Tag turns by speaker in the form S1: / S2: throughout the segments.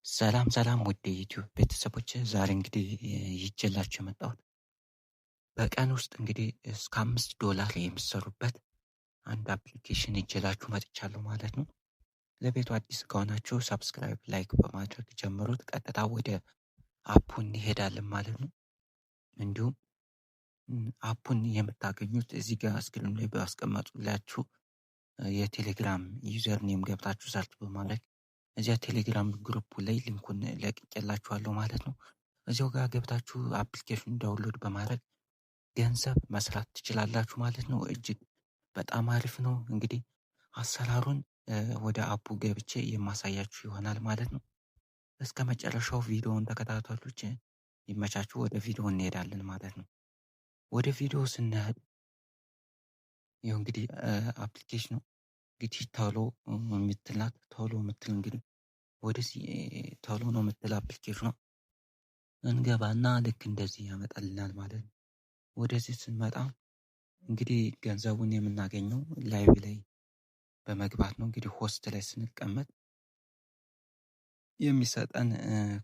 S1: ሰላም ሰላም ውድ የዩቲዩብ ቤተሰቦች፣ ዛሬ እንግዲህ ይዤላችሁ የመጣሁት በቀን ውስጥ እንግዲህ እስከ $5 የምትሰሩበት አንድ application ይዤላችሁ መጥቻለሁ ማለት ነው። ለቤቱ አዲስ ከሆናችሁ subscribe፣ like በማድረግ ጀምሩት። ቀጥታ ወደ app ኡ እንሄዳለን ማለት ነው። እንዲሁም app ኡን የምታገኙት እዚህ ጋር screen ኡ ላይ ባስቀመጡላችሁ የቴሌግራም user name ገብታችሁ search በማድረግ እዚያ ቴሌግራም group ላይ link ኡን ለቅቄላችኋለሁ ማለት ነው። እዚያው ጋር ገብታችሁ application download በማድረግ ገንዘብ መስራት ትችላላችሁ ማለት ነው። እጅግ በጣም አሪፍ ነው። እንግዲህ አሰራሩን ወደ app ኡ ገብቼ የማሳያችሁ ይሆናል ማለት ነው። እስከ መጨረሻው ቪዲዮውን ተከታተሉት። ይመቻችሁ። ወደ ቪዲዮ እንሄዳለን ማለት ነው። ወደ ቪዲዮ ስንሄድ ይኸው እንግዲህ application ኑ እንግዲህ ቶሎ የምትላት፣ ቶሎ የምትል፣ እንግዲህ ወደዚህ ቶሎ ነው የምትል application ኗ እንገባና ልክ እንደዚህ ያመጣልናል ማለት ነው። ወደዚህ ስንመጣ እንግዲህ ገንዘቡን የምናገኘው live ላይ በመግባት ነው። እንግዲህ host ላይ ስንቀመጥ የሚሰጠን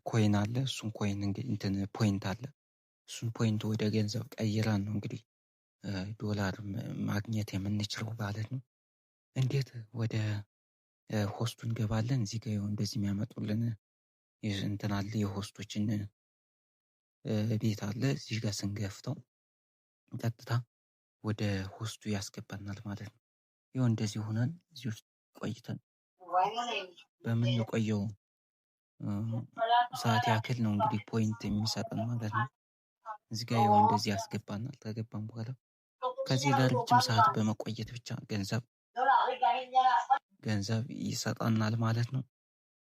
S1: coin አለ። እሱን coin እንትን point አለ። እሱን point ወደ ገንዘብ ቀይረን ነው እንግዲህ ዶላር ማግኘት የምንችለው ማለት ነው። እንዴት ወደ host ኡ እንገባለን? እዚህ ጋር ይኸው እንደዚህ የሚያመጡልን እንትን አለ፣ የ host ኦችን ቤት አለ። እዚህ ጋር ስንገፍተው ቀጥታ ወደ host ኡ ያስገባናል ማለት ነው። ይኸው እንደዚህ ሆነን እዚህ ውስጥ ቆይተን በምንቆየው ሰዓት ያክል ነው እንግዲህ point የሚሰጠን ማለት ነው። እዚህ ጋር ይኸው እንደዚህ ያስገባናል። ከገባን በኋላ ከዚህ ለረጅም ሰዓት በመቆየት ብቻ ገንዘብ ይሰጠናል ማለት ነው።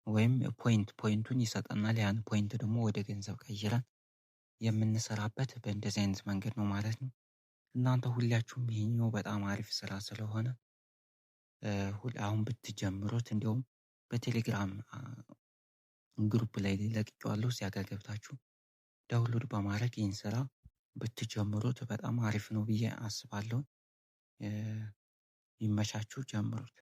S1: ወይም point ኡን ይሰጠናል። ያን point ደግሞ ወደ ገንዘብ ቀይረን የምንሰራበት በእንደዚህ አይነት መንገድ ነው ማለት ነው። እናንተ ሁላችሁም ይሄኛው በጣም አሪፍ ስራ ስለሆነ አሁን ብትጀምሩት፣ እንዲሁም በቴሌግራም group ላይ ለቅቄዋለሁ። እዚያ ጋር ገብታችሁ download በማድረግ ይህን ስራ ብትጀምሩት በጣም አሪፍ ነው ብዬ አስባለሁ። ይመቻችሁ፣ ጀምሩት።